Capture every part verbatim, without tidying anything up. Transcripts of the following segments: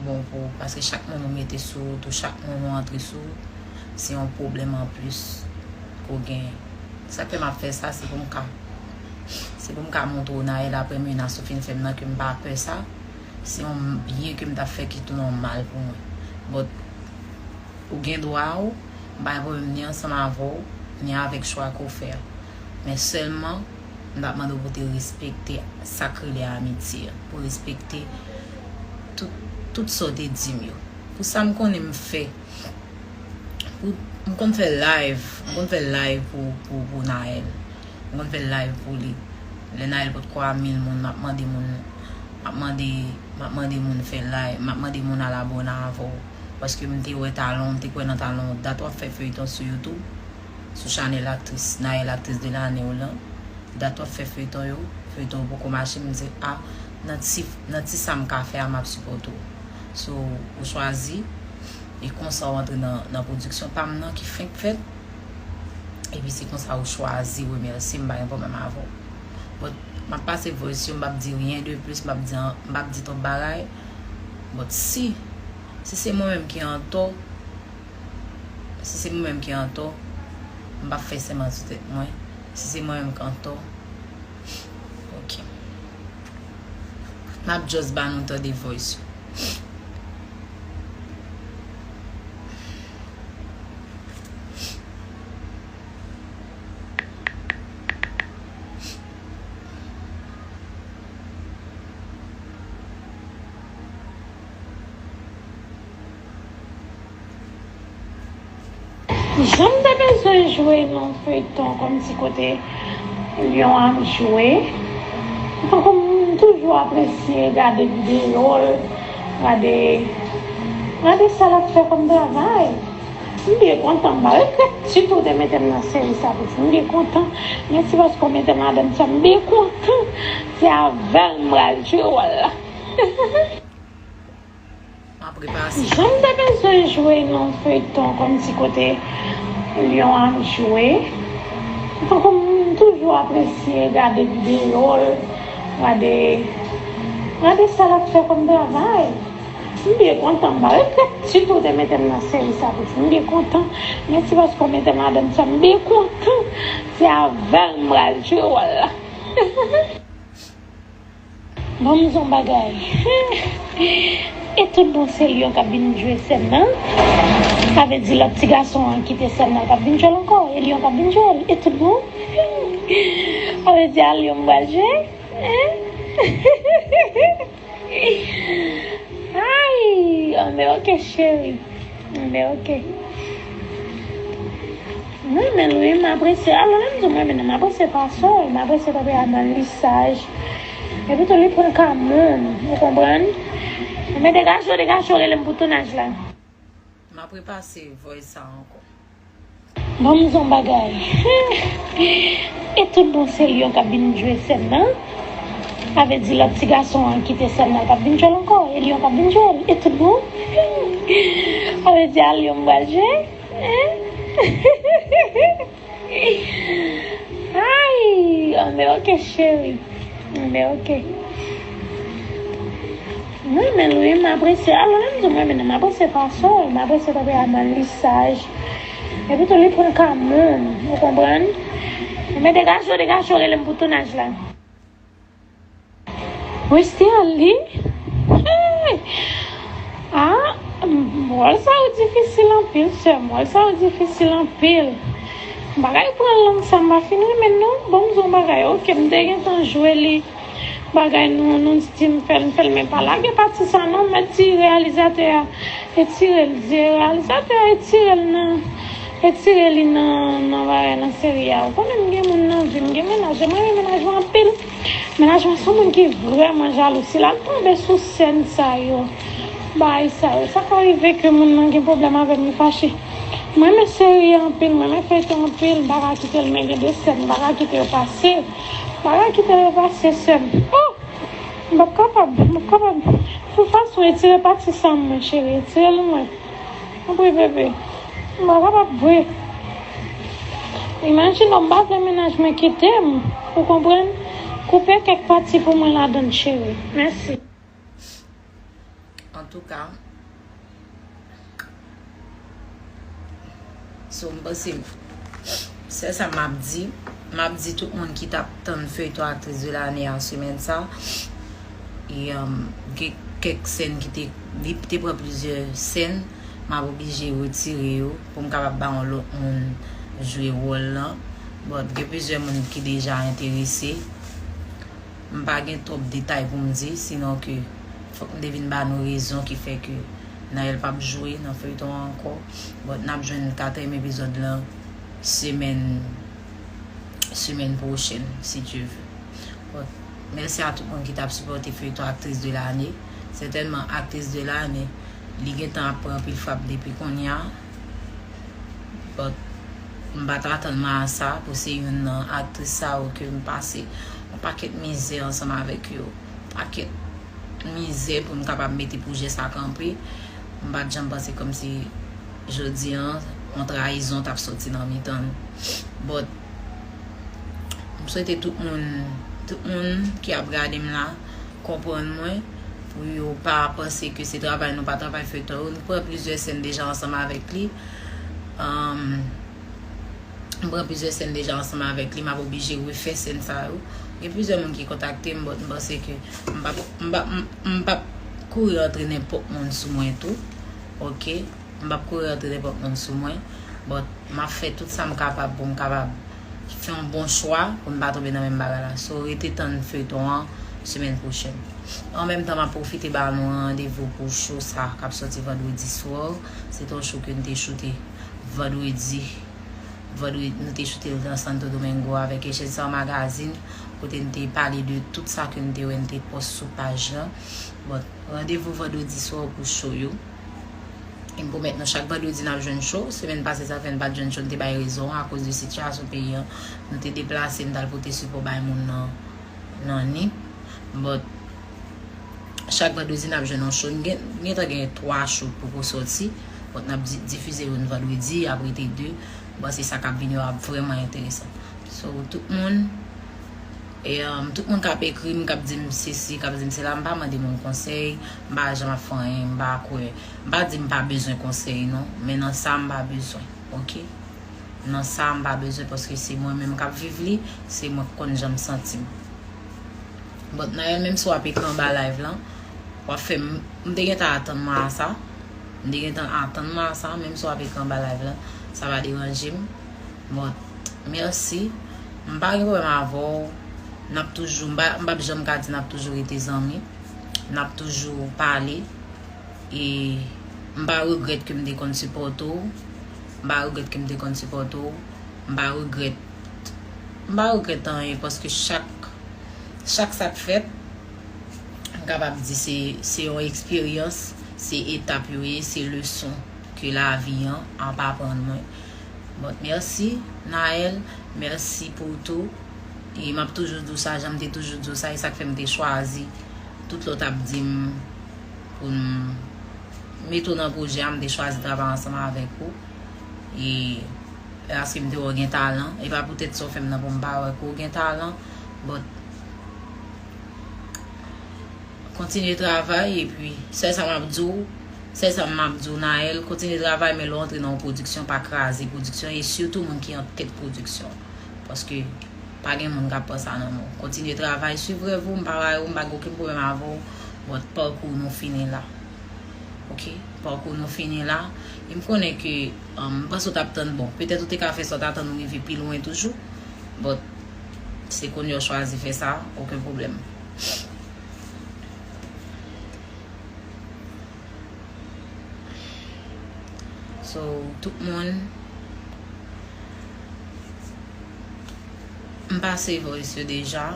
bon pou ou, paske chak moun ou mete sou wout ou, chak moun ou antre sou, se yon pwoblèm anplis ke w genyen. Sa k fè m ap fè sa, se pou m ka, se pou m ka montre w Naël aprè menas ou fin fè m nan ke m pa pè sa. Se yon byen ke m t ap fè ki tounen yon mal pou mwen. But ou gen dwa a w, m pa gen pwoblèm ni ansanm avè w, ni avèk chwa ke w fè a. Men sèlman, m t ap mande w pou w te respekte sa k rele amitye a, pou w respekte tout, tout sa w te di m yo. Pou sa m konnen m fè, pou, m konn fè live, m konn fè live pou, pou, pou Naël. M konn fè live pou li. Lè Naël potko a mil moun, m ap mande moun, m ap mande, m ap mande moun fè live, m ap mande moun al abòne avè w. Paske m te wè talon, m te kwè nan talon w. Dat w ap fè feyton sou YouTube, sou chanèl aktris, Naël aktris de l'année w lan. Dat w ap fè feyton yo, feyton yo poko mache, m di, a, nan ti, nan ti sa m ka fè a, m ap sipòte w. So, ou chwazi, e konsa w antre nan, nan pwodiksyon pa m nan ki fenk fèt. Epi se konsa ou chwazi remèsye m, m pa gen pwoblèm avè w. But, m ap pase voice yo, m p ap di ryen de plis, m p ap di an-, m p ap di twòp bagay. But si, si se mwen menm ki antò, si se mwen menm ki antò, m p ap fè sèman sou tèt mwen. Si se mwen menm ki antò, ok. M ap just ba nou tande voice yo. Jan m te bezwen jwe nan feyton kòmsi kote Lyon ap jwe. Tankou m toujou apresye gade videyo l, gade, gade sa l ap fè kòm travay. M byen kontan, m pa regrèt ditou de mete m nan seri sa, pitit. M byen kontan. Mèsi paske w mete m ladan sa. M byen kontan. Se avè l m pral jwe wòl la. M ap repase. Jan m te bezwen jwe nan feyton kòmsi kote Lyon ap jwe. Tankou m toujou apresye gade videyo l, gade, gade sa l ap fè kòm travay. M byen kontan, m pa regrèt ditou de mete m nan seri sa, pitit. M byen kontan. Mèsi paske w mete m ladan sa. M byen kontan. Se avè l m pral jwe wòl la. Ban m di w yon bagay. E tout bon se Lyon k ap vin jwe sèn nan. Sa vle di lòt ti gason an kite sèn nan, l p ap vin jwe l ankò. E Lyon k ap vin jwe l. E tout bon. Sa vle di a Lyon m pral jwe. Ay, anben ok cheri. Anben ok. M renmen l wi, m apresye. Alò, lè m di w m renmen l, m apresye fason l, m apresye tanperaman l, li saj. Epi tou, li pran ka moun, ou konprann? Men degaje w, degaje w, rele m pou tounaj la. M ap repase voice sa ankò. Ban m di w yon bagay. E tout bon se Lyon k ap vin jwe sèn nan. Sa vle di lòt ti gason an kite sèn nan, l p ap vin jwe l ankò. E Lyon k ap vin jwe l. E tout bon. Sa vle di a Lyon m pral jwe. Ay, anben ok cheri. Anben ok. M renmen l wi, m apresye. Alò, lè m di w m renmen l, m apresye fason l, m apresye tanperaman l, li saj. Epi tou, li pran ka moun, ou konprann? Men degaje w, degaje w, rele m pou tounaj la. Wi, Sterly. Hey! Ah, m, wòl sa yo difisil anpil, sè m. Wòl sa yo difisil anpil. M pa ka pran lang sa, m pa fin renmen l non. Ban m di w yon bagay, ok, m te gentan jwe li. Bagay nou, nou di m fè l, m fè l, men pa lage pati sa non, mèt di reyalizatè a etire l, di reyalizatè a etire l nan, etire li nan, nan bagay nan seri a. Ou konnen m gen moun nan vi m, m gen mennaj, m renmen mennaj mwen anpil. Mennaj mwen se yon moun ki vrèman jalou. Si l al tonbe sou sèn sa yo, bagay sa yo, sa ka rive ke moun nan gen pwoblèm avè m, li fache. M renmen seri a anpil, m renmen feyton anpil, m pa ka kite l, men gen de sèn, m pa ka kite yo pase. M pa ka kite yo pase, sè m. Oh! M p ap kapab, m p ap kapab. Tout fason, etire pati sa m, mwen, cheri, etire l mwen. Tanpri, bebe. M pa kapab vre. Imajine w, m pa vle mennaj mwen kite m. Ou konprann? Koupe kèk pati pou mwen ladan l, cheri. Mèsi. An Antouka, so, m panse, se sa m ap di. M ap di tout moun ki t ap tann feyton Actrice de l'année a semèn sa, e, um, gen kèk sèn ki te, li te pran plizyè sèn, m ap oblije retire yo pou m kapab ba yon lòt moun jwe wòl lan. But gen plizyè moun ki deja enterese. M pa gen twòp detay pou m di, sinon ke fòk m te vin ba nou rezon ki fè ke Naël p ap jwe nan feyton an ankò. But n ap jwenn katriyèm epizòd lan semèn, semèn pwochèn, si Dye ve. But mèsi a tout moun ki t ap sipòte feyton Actrice de l'année. Sètènman, Actrice de l'année, li gentan ap pran anpil frap depi kounye a. But m pa t atann mwen a sa, pou se youn nan aktris sa yo ke m pase yon pakèt mizè ansanm avèk yo. Pakèt mizè pou m kapab mete pwojè sa kanpe. M pa t janm panse kòmsi jodi an, yon trayizon t ap soti nan mitan n. But m swete tout moun, tout moun ki ap gade m la, konprann mwen, pou yo pa panse ke se travay nou pa travay feyton yo. Nou pran plizyè sèn deja ansanm avèk li. Um, m pran plizyè sèn deja ansanm avèk li, m ap oblije refè sèn sa yo. Gen plizyè moun ki kontakte m, but m panse ke m p ap, m p ap, m, m p ap kouri antre nenpòt moun sou mwen tou. Oke? M p ap kouri antre nenpòt moun sou mwen. But m ap fè tout sa m kapab pou m kapab fè yon bon chwa pou n pa tonbe nan menm bagay la. So, rete tann feyton an semèn pwochèn. An menm tan, m ap pwofite ba nou randevou pou show sa k ap sòti vandredi swa. Se te yon show ke n te choute vandredi. Vandredi, nou te choute l nan Santo Domingo avèk Echelsa Magazine, kote n te pale de tout sa ke n te wè, n te pòs sou paj lan. But, randevou vandredi swa pou show yo. E m pwomèt nou, chak vandredi n ap jwenn show. Semèn pase, sa fè n pa t jwenn show, n te bay rezon akoz de sitiyasyon peyi an. Nou te deplase, n t al pote sipò bay moun nan, nan Nip. But, chak vandredi n ap jwenn yon show. N gen, gentan gen twa show poko sòti. But, n ap di-, difize youn vandredi, ap rete de. Bon, se sa k ap vini yo ap vrèman enteresan. So, tout moun, E, um, tout moun k ap ekri m, k ap di m sesi, k ap di m sela, m pa mande moun konsèy, m pa janm ap fè anyen, m pa kwè, m pa di m pa bezwen konsèy non, men nan sa m pa bezwen, oke? Nan sa m pa bezwen paske se mwen menm k ap viv li, se mwen k konn jan m santi m. But Naël, menm si w ap ekri anba live lan, w ap fè m, m te gentan atann mwen a sa, m te gentan atann mwen a sa, menm si w ap ekri anba live lan, sa pa deranje m. But, mèsi. M pa gen pwoblèm avè w. N ap toujou, m pa, m p ap janm ka di n ap toujou rete zanmi. N ap toujou pale. E m pa regrèt ke m te konn sipòte w. M pa regrèt ke m te konn sipòte w. M pa regrèt, m pa regrèt anyen paske chak, chak sa k fèt, m kapab di se, se yon eksperyans, se etap yo ye, se leson ke lavi an ap aprann mwen. But mèsi, Naël, mèsi pou tou. E m ap toujou di w sa, jan m te toujou di w sa, e sa k fè m te chwazi tout lè w t ap di m pou m mete w nan pwojè a, m te chwazi travay ansanm avèk ou. E paske m te wè w gen talan, e pa poutèt sa w fè m nan pou m pa wè ke w gen talan, but kontinye travay, epi sèl sa m ap di w, sèl sa m ap di w, Naël, kontinye travay, men lè w antre nan yon pwodiksyon, pa kraze pwodiksyon, e sitou moun ki an tèt pwodiksyon. Paske pa gen moun k ap pran sa nan men w. Kontinye travay, swiv rèv ou, m pa rayi w, m pa gen okenn pwoblèm avè w, but pakou nou fini la. Oke? Pakou nou fini la. E m konnen ke, um, m panse w t ap tann, bon, petèt ou te ka fè sa w t atann ou rive pi lwen toujou, but se kounye a w chwazi fè sa, okenn pwoblèm. So, tout moun, m pase voice yo deja.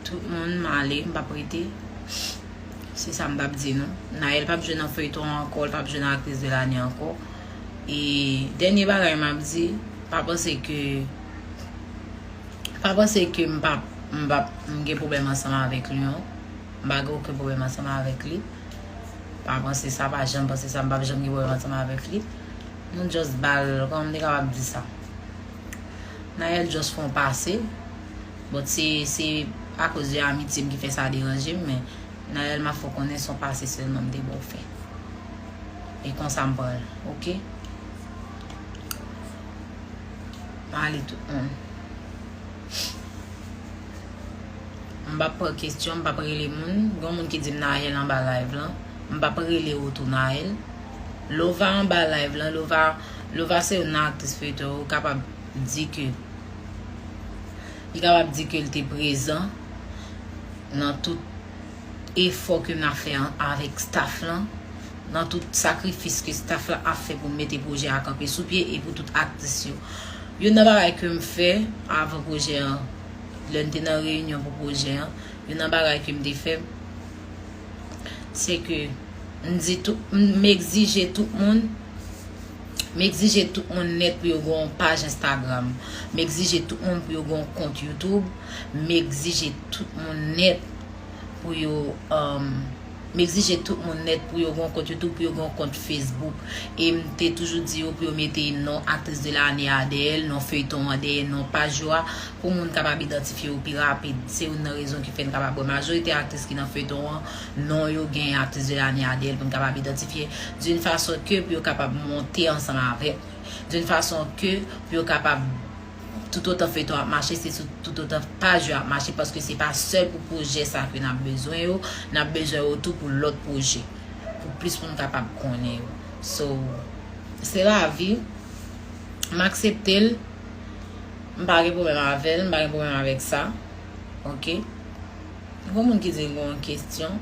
Tout moun, m ale, m p ap rete. Se sa m t ap di nou. Naël p ap jwe nan feyton an ankò, l p ap jwe nan Actrice de l'année ankò. E dènye bagay m ap di, pa panse ke, pa panse ke m p ap, m p ap, m gen pwoblèm ansanm avèk li non. M pa gen okenn pwoblèm ansanm avèk li. Pa panse sa, pa janm panse sa, m p ap janm gen pwoblèm ansanm avèk li. Nou just ba l, kòman m te kapab di sa? Naël just fè yon pase. But se, se akoz de amitye m ki fè sa deranje m, men Naël, m ap fè w konnen se yon pase sèlman m te ba w fè. E konsa m pral, oke? M ale tout moun. M p ap pran kesyon, m p ap rele moun. Gen moun ki di m Naël anba live lan. M p ap rele w tou Naël. Lova anba live lan, Lova, Lova se youn nan aktris feyton yo, ou kapab di ke, li kapab di ke l te prezan nan tout efò ke n ap fè an, avèk staff lan, nan tout sakrifis ke staff lan ap fè pou n mete pwojè a kanpe sou pye e pou tout aktris yo. Youn nan bagay ke m fè avan pwojè an, lè n te nan reyinyon pou pwojè an, youn nan bagay ke m te fè, se ke m di tout, m egzije tout moun, m egzije tout moun nèt pou yo gen yon paj Instagram. M egzije tout moun pou yo gen yon kont YouTube. M egzije tout moun nèt pou yo, um, m egzije tout moun nèt pou yo gen yon kont YouTube, pou yo gen yon kont Facebook. E m te toujou di yo pou yo mete non aktris de lane a dèyè l, non feyton an dèyè non paj yo a, pou moun kapab idantifye yo pi rapid. Se youn nan rezon ki fè n kapab wè majorite aktris ki nan feyton an, non yo gen aktris de lane a dèyè l pou n kapab idantifye, d'une façon ke pou yo kapab monte ansanm avèk mwen, d'une façon ke pou yo kapab toutotan feyton ap mache, se sou toutotan paj yo ap mache, paske se pa sèl pou pwojè sa ke n ap bezwen yo, n ap bezwen yo tou pou lòt pwojè, pou plis moun kapab konnen yo. So, se lavi, m aksepte l, m pa gen pwoblèm avè l, m pa gen pwoblèm avèk sa, oke? Gen moun ki di l gen yon kesyon.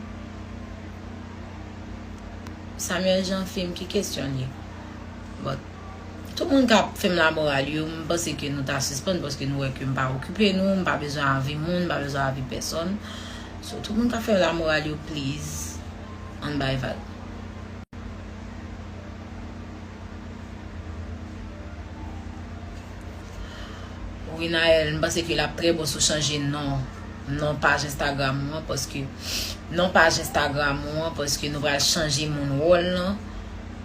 Samuel Jean Film, ki kesyon li? But, tout moun k ap fè m lamoral yo, m panse ke nou ta sispann paske nou wè ke m pa okipe nou, m pa bezwen avi moun, m pa bezwen avi pèsonn. So, tout moun k ap fè m lamoral yo, please, ann bay vag. Wi, Naël, m panse ke l ap trè bon si w chanje non, non paj Instagram ou an, paske non paj Instagram ou an, paske nou pral chanje moun wòl lan.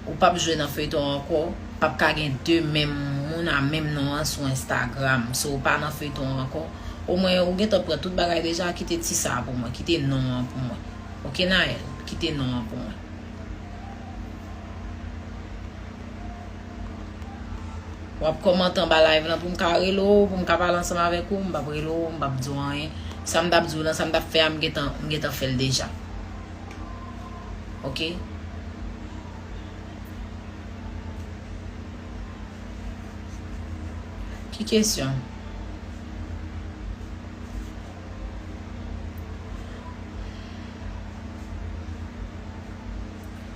Ou p ap jwe nan feyton ankò, p ap ka gen de menm moun a menm non an sou Instagram. So, ou pa nan feyton an ankò. Omwen, ou gentan pran tout bagay deja, kite ti sa a pou mwen, kite non an pou mwen. Oke, Naël, kite non an pou mwen. W ap kòmante anba live lan pou m ka rele w, pou m ka pale ansanm avèk ou, m p ap rele w, m p ap di w anyen. Sa m t ap di w lan, sa m t ap fè a, m gentan, m gentan fè l deja. Oke? Ki kesyon?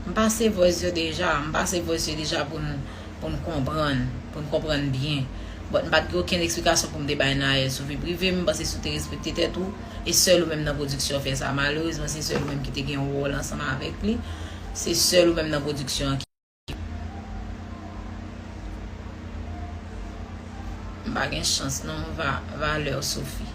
M pase voice yo deja, m pase voice yo deja pou n, pou n konprann, pou n konprann byen. But m pa t gen okenn eksplikasyon pou m te bay Naël sou vi prive m, m panse si w te respekte tèt ou, e sèl ou menm nan pwodiksyon fè sa. Malerezman, se sèl ou menm ki te gen wòl ansanm avèk li. Se sèl ou menm nan pwodiksyon an ki M pa gen chans non, va, valè Sophie.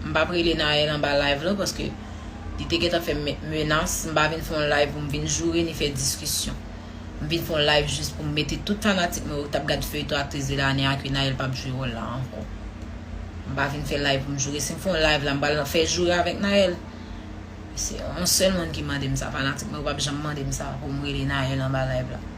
M p ap rele Naël anba live lan paske li te gentan fè m menas. M pa vin fè yon live pou m vin joure ni fè diskisyon. M vin fè yon live jis pou m mete tout fanatik mwen yo k t ap gad feyton Actrice de l'année a ke Naël p ap jwe wòl la ankò. M pa vin fè live pou m joure. Si m fè yon live la, m pral fè joure avèk Naël. Se yon sèl moun ki mande m sa, fanatik mwen yo p ap janm mande m sa pou m rele Naël anba live la.